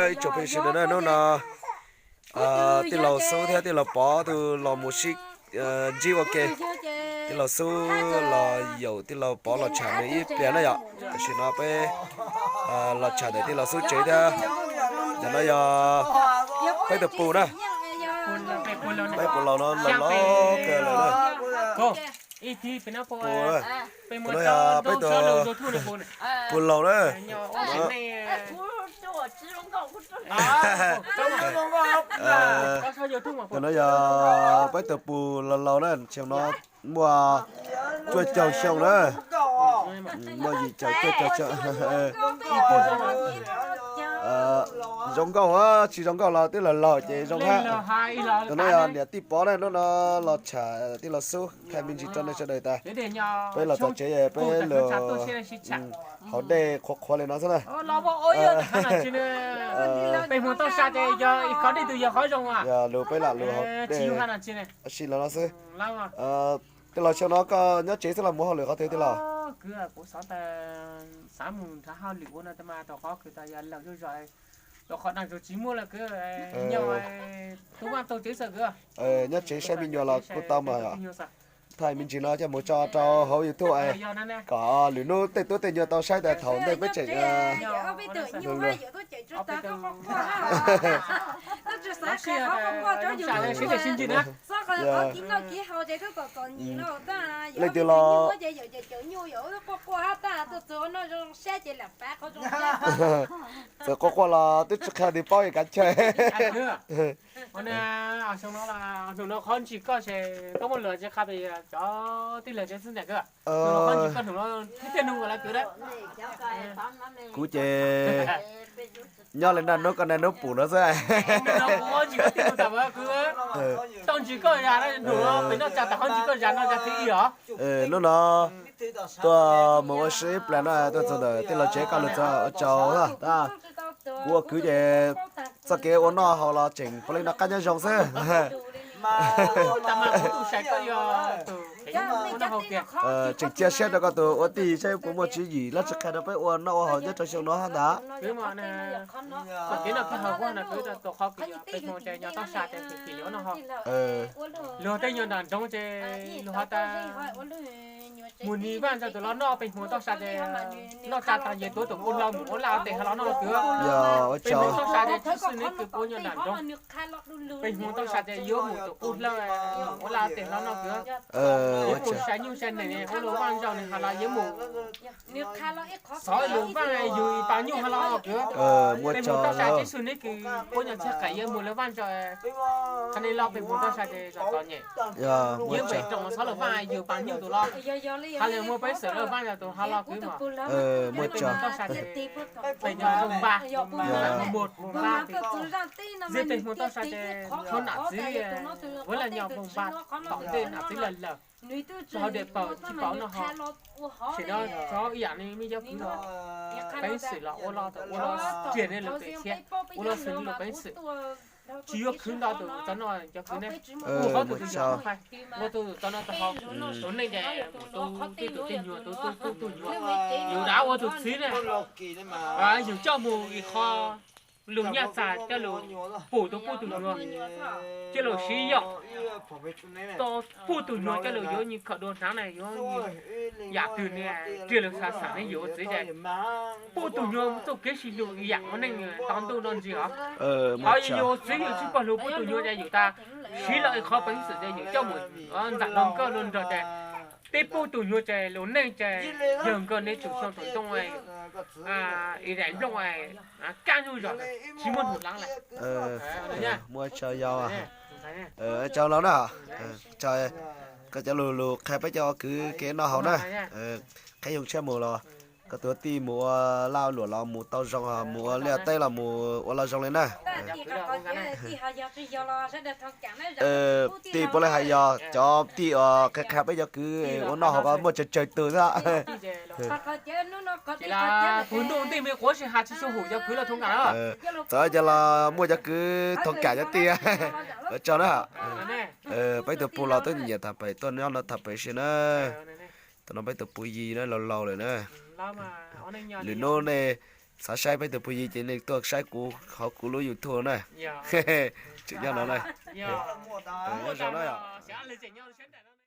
Ib tsoom phooj ywg sawv daws na, hnub no tij laug Xub thiab tij laug Pov tus los mus sib ntsib ua ke. Tij laug Xub los yaum tij laug Pov los tsham nws ib pliag na yom. Tam sim no peb los tsham ntawm tij laug Xub tsev thiab. Ntawm no yog peb tus pus na. Peb pus laus no los laus kawg lawm na. Pus, tus no yog peb tus pus laus na. Tus no yog peb tus pus laus laus na, xyoo no muaj cuaj caug xyoo na. Muaj yim caum cuaj caug xyoo. Zoo nkauj, tsis zoo nkauj los twb laus laus ces zoo hab. Tus no yog niam tij Pov na, hnub no los tsham tij laug Xub, thaij me ntsis rau nej sawv daws tas. Peb los txog tsev peb lug hauv dej qhuav qhuav li no xwb na. Yog lug peb lam lug hauv dej ua si los no xwb. Tij laug, xyoo no koj nyob tsev xwb los mus hauj lwm qhov twg tij laug? Kuv xav mus nrhav hauj lwm ua no tas mas rau qhov kwv tas yog lawm zuj zus, rau qhov dag zog tsis muaj lawm kwv, nyob, tub vaj tau tsev xwb kwv. Nyob tsev saib me nyuam los kuj tau mas. Thaij me ntsis no coj mus tso rau hauv YouTube kom lwm hnub tej tub tej nyuam tau saib tas thaum ntej peb tseem leej twg los txawm quaj quaj los twb tsis qhia nws paub es kav chawj. Hnub no qhov ntsis koj ces koj muaj lus tsis qhia pem cov tij laug tsev xwb ntag kwv. Hnub no qhov ntsis koj hnub no thiab tej nug lawv kwv. Kuv ces nyob li naj nub koj naj nub pum no xwb. Tau ntsis koj zag hnub no pem noj tsa tas qhov ntsis koj zag noj tsa thib ib os. Hnub no tuaj mus ua si ib plag no tuaj txog ntawm tij laug tsev koj lug txog ua tsaug tab. Kuv ua kwv ces txoj kev ua noj haus los tseem puav leej noj qab nyob zoo xwb. Tseem cia siab rau koj tus ua tij saib puas muaj tswv yim los tsis qhia rau peb ua noj ua haus nyob rau xyoo no hab ntag. Luag tej nyuag nram nroog ces luag has tas mus nrhiav vaj ntxawg tus los noj pem Hmuas Toj Sa ces noj tsa tas ces tuav tus qub hlawv mus ua laj ua tes hauv los noj kwv. Pem Hmuas Toj Sa ces tsis xwb neb kwv puab nyuag nram nroog. Pem Hmuas Toj Sa ces yuav mus tus qub hlawv mus ua laj ua tes hauv los noj kwv. Yuav mus sai nyuj sai nees ua luag vaj zaug nws hauv los yuav mus xov luag vaj yug pas nyuj hauv los kwv. Pem Hmuas Toj Sa tsis xwb neb kwv puab nyuag txhaj qais yuav mus luag vaj zaug. Qhov nej los pem Hmuas Toj Sa ces zos txom nyem. Yuav npem roos xov luag vaj yug pas nyuj tus los. Hauv los muaj peev xwm luag vaj zaug tus hauv los kwv mas. Pem Hmuas Toj Sa ces pem nyuag npau npab, npau npab. Txij pem Hmuas Toj Sa ces thaum nam txiv ua laj nyob npau npab tom ntej nam txiv lawm lawm. Txog hauv dej paug tsis paub noj haus. Tam sim no txog ib yam li mej cov kwv los, peev xwm los ua los ua los kiag nej lub pem thiab, ua los xws li lub peev xwm. Tsis yuav khwv nto tus txog no cov kwv ne. Ua qhov tus tus yog ua tus txog no tau hauv, tus neej ces mus tu tej tus tej nyuag, tus tu tu tus nyuag. Yus dab ua tus txiv ne, yus coj mus ib qho lug nyaj txag coj lug pum tus pub tus nyuag, coj lug siv yooj tau pub tus nyuag coj lug yuav nyias khaum dua hnav na yuav yam twg ne, riam lug xav xav ne yus ua txiv ces pub tus nyuag txuj kev sib hlub yam ua neej tau ntuj no ntxiv os. Ho yus ua txiv yus tsis pom hlub pub tus nyuag ces yus tas siv los ib qho peev xwm ces yus coj mus ntam luag nkauj luag nraug ces peb pub tus nyuag ces lub neej ces yawg nkawd nej tsum xyoo thaum ntoo ib daim nplooj kaj nyuj zog tsis muaj nug lab lawm. Muaj tsaug yau, tsaug los na. Koj cov lus lus qhia peb cov kwv kev noj haus na. Qheb yoo tshiab mus los koj tus tij mus ua laj luam los mus tau zoo, mus ua liaj teb los mus ua los zoo li na. Tij puav leej hais yog cov tij uas qhia qhia peb cov kwv ua noj haus ko muaj tsawg tsawg tus xwb. Txawm cov los muaj cov kwv thoob kam cov tij. Tsaug na. Peb tus pus los twb nyiam tham pem tuaj nyob no tham pem si na. Tam no peb tus pus yig na laus laus lawm na. Lwm hnub nej xav saib peb tus phooj ywg ces nej tuaj saib kuv hauv kuv lub YouTube na. Tseem nyob no na. Nyob zoo na yom.